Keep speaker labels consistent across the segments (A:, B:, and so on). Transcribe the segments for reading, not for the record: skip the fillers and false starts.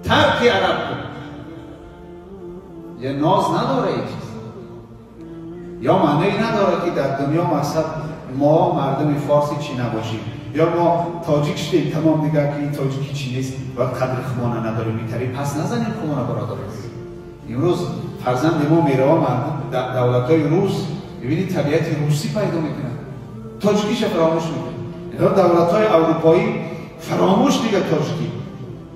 A: ترک عرب کن. یه ناز نداره این چیز، یا معنی نداره که در دنیا مقصد ما مردم فارسی چی نباشیم یا ما تاجیک شدیم تمام دیگر که این تاجیکی چی نیست و قدر خمانه نداریم. میتریم پس نزنیم خمانه برادر. امروز فرزند ما میره مردم دولت های روس ببینید طبیعت روسی پیدا میکنه، تاجیکیش فراموش میکنه. دولت های اروپایی فراموش دیگه تاجیکی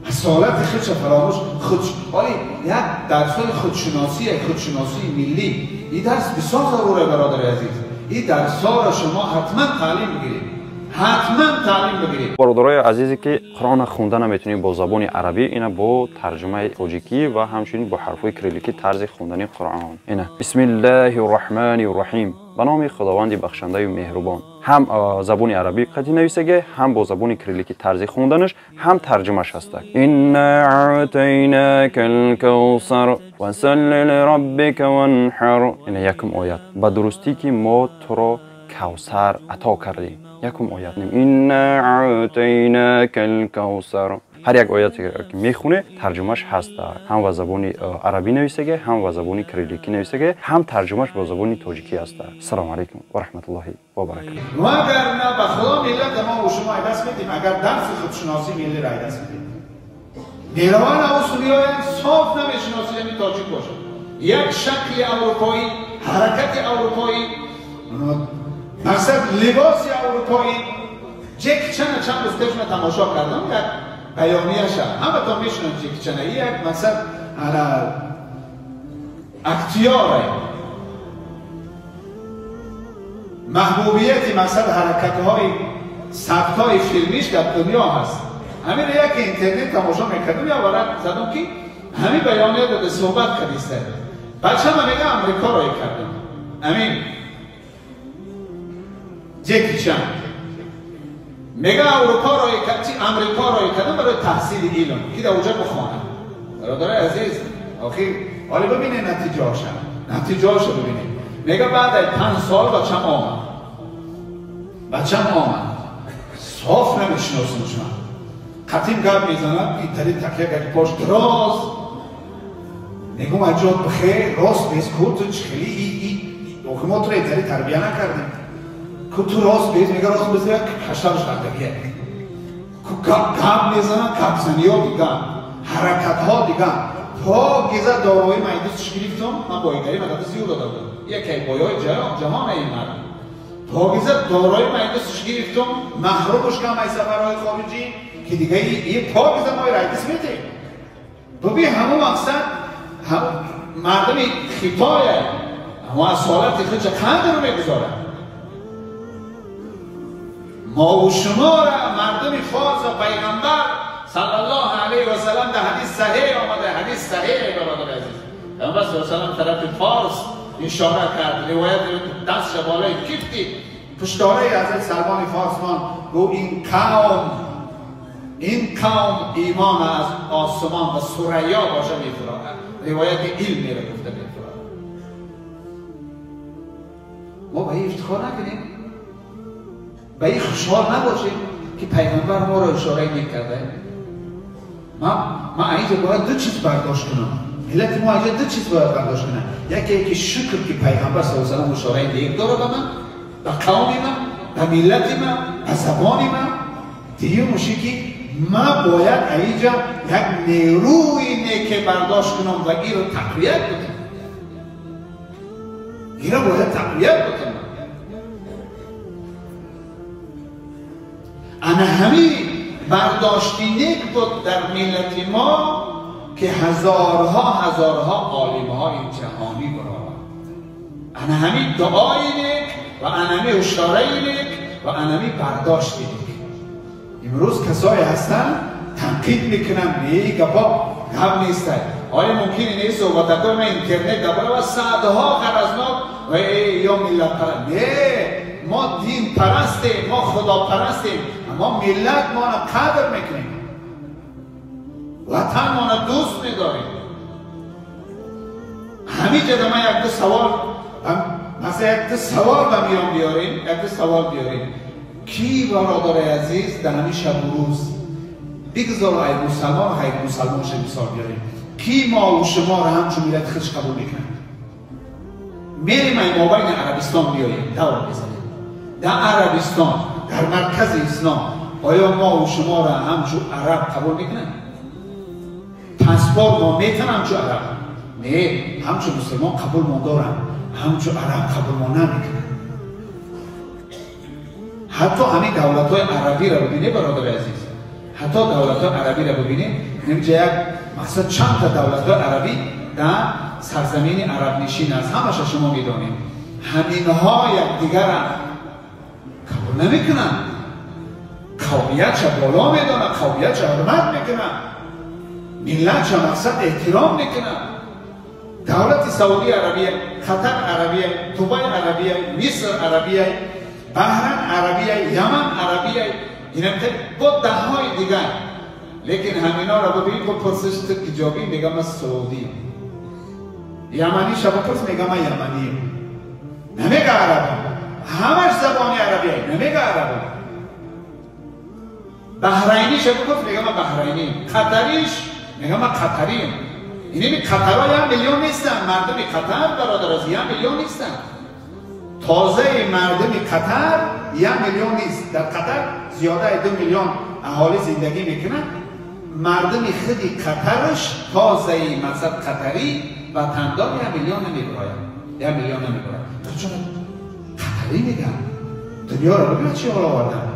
A: اصالت خودش فراموش خود. ولی یک درس خودشناسی، خودشناسی ملی، این درس بسیار ضروره برادر عزیز. این درس ها را شما حتما تعلیم بگیرید، حتما تعلیم بگیرید.
B: برادرای عزیزی که قرآن خوندن نمیتونید با زبان عربی، اینا با ترجمه تاجیکی و همچنین با حرفای کریلیکی طرز خوندن قرآن. اینا بسم الله الرحمن الرحیم، به نام خداوند بخشنده و مهربان. هم زبان عربی قطعی نویسگه، هم با زبان کریلیکی طرز خوندنش، هم ترجمهش هست. انا اعطیناک الکوثر فصل لربک وانحر. اینا یکم آیت. به درستی که ما تو را کوثر عطا کردیم. یکم آیت. انا اعطیناک الکوثر. هر یک آیت که میخونه ترجمهش هست، هم با زبان عربی نویسگه، هم با زبان کریلیکی نویسگه، هم ترجمهش با زبان تاجیکی هست. السلام علیکم و رحمت الله و برکاته.
A: اگر نه به خدا ملت ما و شما دست میدیم، اگر درس خودشناسی ملی را دست میدیم، نیروان اصولیای صاف نمیشناسی یعنی تاجیک باشه، یک شکل اروپایی، حرکت اروپایی، مقصد لباس اروپایی. جک چند چند روز پیش من تماشا کردم یک بیانیه شد، همه تا میشنن جک چنه یک مقصد اختیاره محبوبیت مقصد حرکت های سبک های فیلمیش در دنیا هست. همین یک اینترنت تماشا میکردم یا ورق زدم که همین بیانیه داده صحبت کردیسته. بچه من میگه امریکا رای کردم، همین جکی چن میگه اروپا رای کردم، امریکا رای کردم برای تحصیل علم که در اونجا بخوانم. برادر عزیز آخی حالا ببینید نتیجه هاش، نتیجه هاش ببینید. میگه بعد از 5 سال بچم آمد، بچم آمد صاف نمیشناسمش، من قطیم گپ میزنم این تری تکیه کرد پاش دراز، میگم عجب بخیر راست بیس کو تو خیلی ای ای آخه ما تو رو تربیه نکردیم کو تو راست بیس، میگه راست بیس یک کشترش دردگیه کو گپ میزنم، گپ زنی ها دیگه، حرکت ها دیگه. تا گیزه داروی من دوستش گرفتم، من بایگری من دست داده بودم یکی بایای جهان این مرد. تا گیزه داروی من دوستش گرفتم محرومش کم ای سفرهای خارجی که دیگه این پا گیزه ما رئیس میده. ببین همون مقصد هم مردم خطای همون اصالت خود چه قدر رو میگذارن. ما و شما را مردم فارس و پیغمبر صلی الله علیه و سلم در حدیث صحیح آمده، حدیث صحیح برادر عزیز، پیغمبر صلی الله علیه و سلم طرف فارس اشاره کرد، روایت دست بالای کفتی پشتاره حضرت سلمان فارسمان گو این قوم، این قوم ایمان از آسمان و ثریا باشه میفراد. روایت علمی را گفته میفراد. ما به این افتخار نکنیم، به این خوشحال نباشیم که پیغمبر ما را اشاره نکرده. من اینجا باید دو چیز برداشت کنم، ملت ما اینجا دو چیز باید برداشت کنم. یکی یکی شکر که پیغمبر صلی الله علیه و سلم اشاره نیک داره به من، به قوم من، به ملت من، به زبان من. دیگه که من باید اینجا یک نیروی نیک برداشت کنم و این رو تقویت بدم، این رو باید تقویت بدم. انا همین برداشتی نیک بود در ملت ما که هزارها هزارها عالم‌های جهانی برآورد. انا همین دعای نیک و انا همین اشاره نیک و انا همین برداشت نیک. امروز کسایی هستن تنقید میکنن، نه گپا گپ نیست. آیا ممکنه نیست صحبت کنم اینترنت دبره و صدها غرضناک و یا ملت پرست؟ نه، ما دین پرستیم، ما خدا پرستیم، ما ملت ما را قدر میکنیم، وطن ما را دوست میداریم. همینجا من یک دو سوال، مثلا یک دو سوال به میان بیاریم، یک دو سوال بیاریم. کی برادر عزیز در همین شب و روز بگذار ای مسلمان و غیر مسلمان شه مثال بیاریم کی ما و شما را همچون ملت خودش قبول میکنند. میریم ای مابین عربستان بیاییم دور بزنیم در عربستان در مرکز اسلام آیا ما و شما را همچون عرب قبول میکنند؟ پاسپورت ما میتن همچون عرب؟ نه، همچون مسلمان قبول ما دارن، همچون عرب قبول ما نمیکنن. حتی همین دولت های عربی را ببینه برادر عزیز، حتی دولت های عربی را ببینه نمیشه یک مقصد چند تا دولت های عربی در سرزمین عرب نشین است، همش شما میدانید. همینها یکدیگر را قبول نمیکنن، قومیتش بالا میدانن، قومیتش حرمت میکنن، ملتش مقصد احترام میکنن. دولت سعودی عربیه، قطر عربیه، دبی عربیه، مصر عربیه، بحرین عربیه، یمن عربیه، اینا با دههای دیگر. لیکن همینا را ببینید با پرسش تو ایجابی میگم من سعودی، یمنی شب پرس میگم من یمنی، نمیگه عربی، همش زبان عربیه، نمیگه عربی. بحرینی شب پرس میگم من بحرینی، قطریش میگم من قطریم. اینه می قطرها 1 میلیون نیستن، مردم قطر برادر از 1 میلیون نیستن. تازه مردم قطر 1 میلیون نیست. در قطر زیاده 2 میلیون اهالی زندگی میکنن. مردم خودی قطرش تازه مقصد قطری وطندار 1 میلیون نمیبراید، 1 میلیون نمیبراید. چون قطری میگن دنیا رو ببین چی حال آوردن،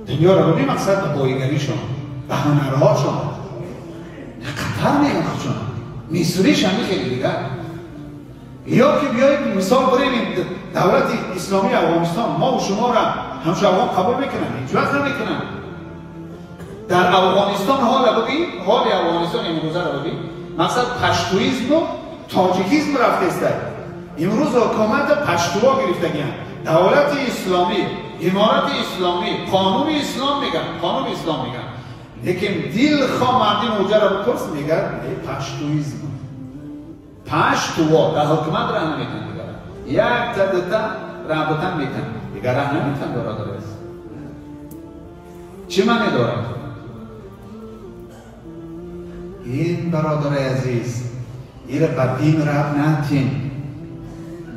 A: دنیا رو ببین مقصد به بایگریشون، به هنرهاشون. قطر میگن خودشون، مصریش هم خیلی دیگر. یا که بیاییم مثال بریم دولت اسلامی افغانستان، ما و شما را همچون افغان قبول میکنن؟ هیچ وقت نمیکنن. در افغانستان حال ببین، حال افغانستان امروزه را ببین، مقصد پشتویزم و تاجیکیزم رفته است. امروز حکومت پشتوها گرفتگی هم. دولت اسلامی، امارت اسلامی، قانون اسلام میگن، قانون اسلام میگن. لیکن دل خواه مردم اونجا را بپرس میگن پشتویزم. پشتوها در حکومت راه نمیتن دیگر، یک تا دو تا راه بتن میتن دیگر، راه نمیتن برادر عزیز. چی معنی دارد؟ این برادر عزیز این را به دین رب نتین،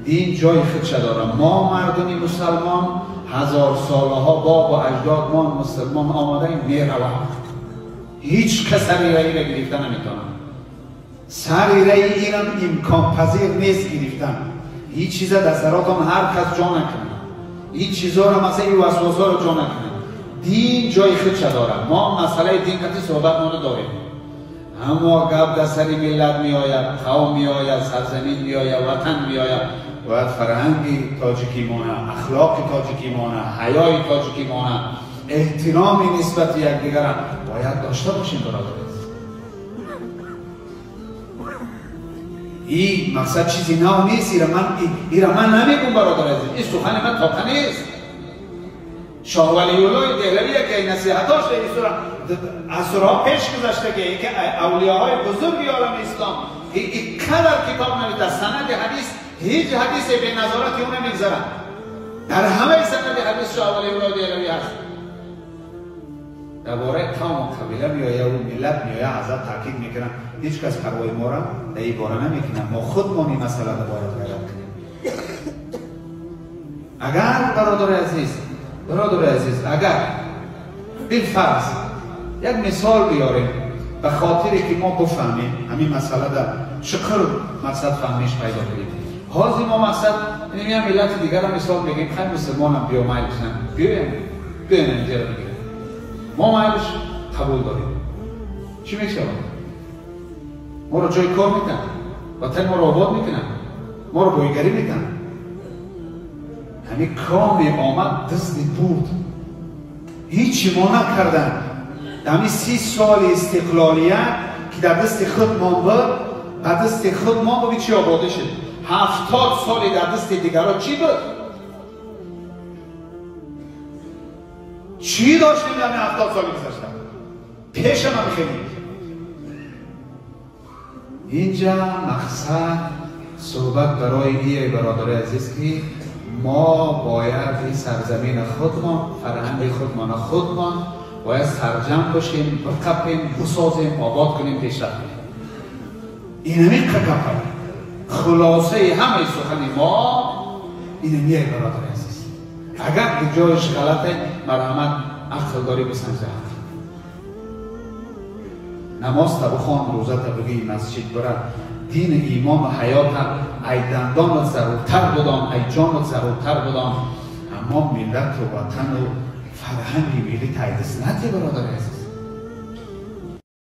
A: دین جای خودش داره. ما مردم مسلمان هزار سالها باب و اجداد ما مسلمان آماده این میرود، هیچ کس سری رایی را گرفته نمیتونم. سری رایی اینم امکان پذیر نیست گرفتن. هیچ چیز در سراتان هر کس جا نکنه، هیچ چیزا را مثلا این وسوسه را جا نکنه. دین جای خودش داره. ما مسئله دین کتی صحبت ما داریم، اما گپ در سر ملت می آید، قوم می آید، سرزمین می آید، وطن می آید. باید فرهنگ تاجیکی مانه، اخلاق تاجیکی مانه، حیای تاجیکی مانه، احترام نسبت یکدیگر باید داشته باشیم برادر. این مقصد چیزی نو نیست. ایره من نمیگم برادر عزیز، این سخن من طاقه نیست. شاه ولی الله دهلوی که نصیحتاش عصرها پیش گذشته که اولیاهای بزرگی عالم اسلام این قدر کتاب نوشته، سند حدیث هیچ حدیث به نظارت اون نمیگذره. در همه سند حدیث شاه ولی الله دهلوی هست. درباره قوم و قبیله میآید و ملت میآید، حضرت تاکید میکنن هیچ کس پروای ما را در این باره نمیکنه. ما خودمان این مسئله را باید غیرت کنیم. اگر برادر عزیز، اگر بالفرض یک مثال بیاریم به خاطر که ما بفهمیم همین مسئله در چقدر مقصد فهمیش پیدا کنیم. حاضر ما مقصد این ملت دیگر را مثال میگیم، خیلی مسلمان هم بیا مایل شن، بیایم اینجا را بگیریم، ما مایلش قبول داریم. چی میشه؟ ما رو جای کار میتن، وطن ما رو آباد میکنن، ما رو بایگری میتن. همین کامی آمد دزدی برد، هیچی ما نکردن. همین 30 سال استقلالیت که در دست خود ما بود، به دست خود ما بود چی آباده شد. 70 سال در دست دیگران چی بود؟ چی داشتیم در 70 سال گذشته؟ پیش من خیلی اینجا مقصد صحبت برای ایه برادر عزیز که ما باید این سرزمین خودمان، فرهنگ خودمان خودمان باید سرجم باشیم، بقپیم، بسازیم، آباد کنیم، پیشرفت کنیم. این همین قپه خلاصه همه سخن ما اینه برادر عزیز. اگر جایش غلطه مرحمت عقل داری بسنجه. نماز تا بخوان، روزه تا بگی، مسجد برد، دین ایمان و حیات ای دندانت ضرورتر بدان، ای جانت ضرورتر بدان، اما ملت و وطن و فرهنگ ملی تایدس نتی برادر عزیز.